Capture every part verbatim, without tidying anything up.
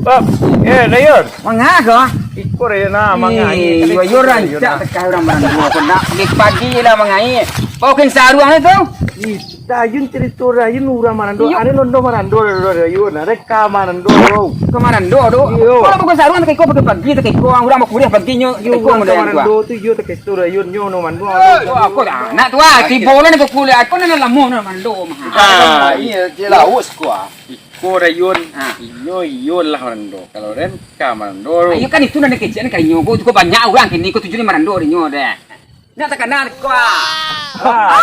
Bab, eh, Rayun. Manga ko? Iko Rayun nah, manga. Ih, Rayun rancak tekah urang marando ko nak. Pagi-pagi lah mangai. Pakai saruang tu. Ih, Rayun carito Rayun urang marando. Iyo. Ado londo marando, Rayun. Ado ka marando, bro. Ka marando tu. Iyo. Kalau bukan saruang, tekah iko pagi-pagi, tekah iko urang bakuriah paginyo, iyo, tekah iko urang ka marando tu, iyo, tekah iko Rayun, nyo no marando. Wah, aku dah anak tu ah, tibo lah ni kuliah. Aku ni lamo no marando mah. Ah, iyo, jelas ko ah. Ko Rayun, ha. Inyo iyo lah marando. Kalau den ka marando. Ayo kan itu nan kecek ka inyo. Ko, ko banyak urang kini, ko tujuan marando inyo deh. Nak takana ko. Ah.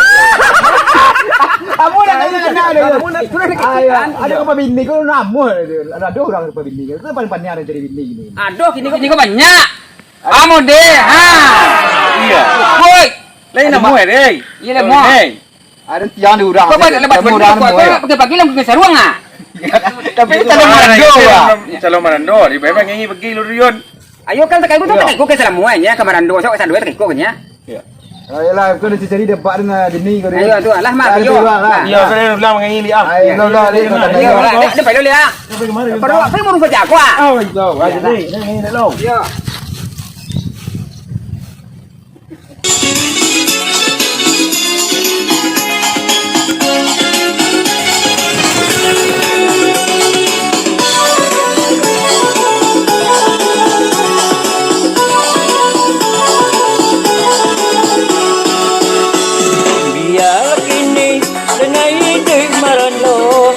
Amu dah takana deh. Amu dah takana. Ayo, ado ka pabini ko namo deh. Ado urang ka pabini ko. Tu paling pandai ado cari bini kini. Ado kini ko, kini ko banyak. Amu deh. Ha. Iya. Woi. Lain namo deh. Iya lah, mo. Ado tiang di urang. Kau balik lepas urang ko, pagi-pagi lah bukan saruang ah. Tapi calon marando, ah. Calon marando, di bawah nyanyi bagi lu Rayun. Ayo kan, takah iko tu, takah iko ka salamuan nya, ka marando, sok sandua takah iko nya. Ayolah, kau dah cari dapat dengan demi kau. Ayo tu, alah, Mak, ayo. Iya, sudah ulang nyanyi dia. Ayo, ulang, ulang, ulang. Ayo, ulang, dah, dah, dah, dah. Perlu apa yang mau saja aku ah? Oh, itu. Ayo, ni, ni, ni, ni, lo. Iya. Bialah kini denai iduik marando,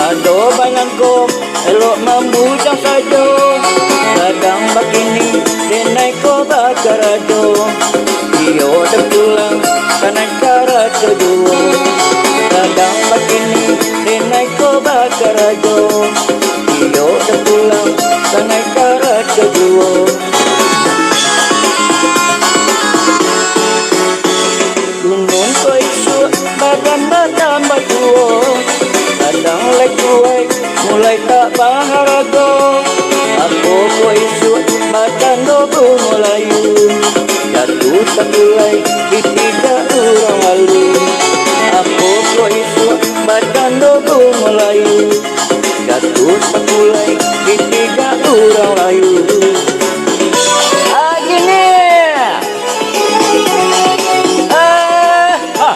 ado banangko elok mambujang sajo. Sadang bakini denai ko bakarajo, iyo dah pulang kanai karajo juo. Sadang bakini denai ko bakarajo, iyo dah pulang kanai karajo juo. Gunung ko isuak badan batambah tuo, sadang lai tuai mulai tak baharago. Apo ko isuak batando bungo layu, jatuah takulai ditigak urang lalu. Apo ko isuak batando bungo layu, jatuah takulai ditigak urang layu. Ah, gini. Ah, ha.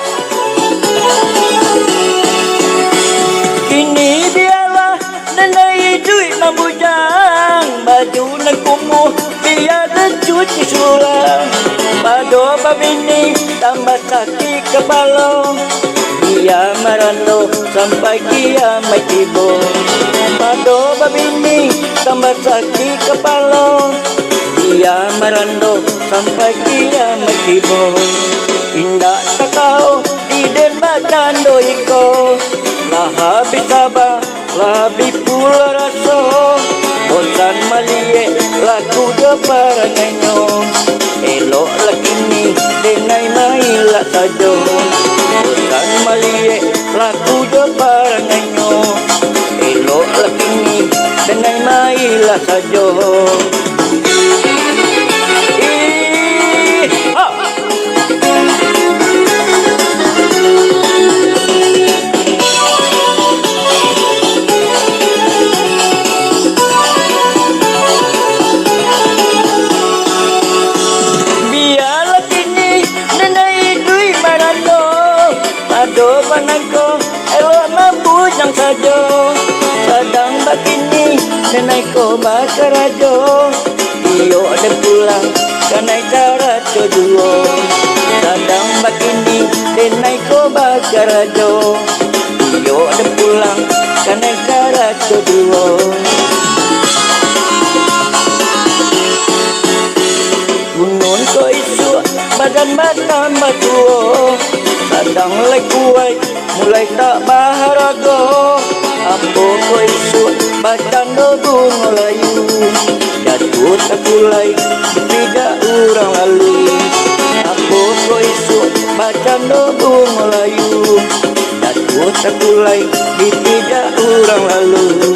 Kini bialah denai iduik mambujang, baju nan kumuah bia den cuci surang. Pado babini tambah sakik kapalo, bia marando sampai kiamaik tibo. Pado babini tambah sakik kapalo, bia marando sampai kiamaik tibo. Indak takao di den batando iko, lah habih saba, lah habih pulo raso. Bosan maliek laku jo parangainyo, eloklah kini denai mailak sajo. Bosan maliek laku jo parangainyo, eloklah kini denai mailak sajo. Ih, ha! Bialah kini denai iduik marando, ado banangko elok mambujang sajo. Sadang bakini denai ko bakarajo, iyo den pulang kanai karajo juo. Sadang bakini denai ko bakarajo, iyo den pulang kanai karajo juo. Gunung ko isuak badan batambah tuo, sadang lai kuaik mulai tak baharago. Apo ko isuak batando bungo layu, jatuah takulai ditigak urang lalu. Apo ko isuak batando bungo layu, jatuah takulai ditigak urang lalu.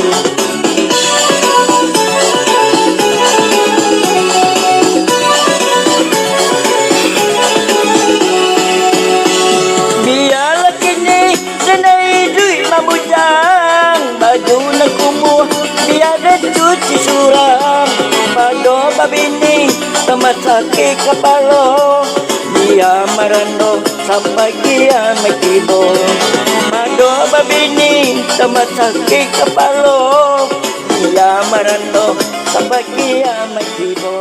Bialah kini denai iduik mambujang, baju nan kumuah bia den cuci Sakik kapalo, dia marando sabagian makibo. Mado babini tambah sakik kapalo, dia marando sabagian makibo.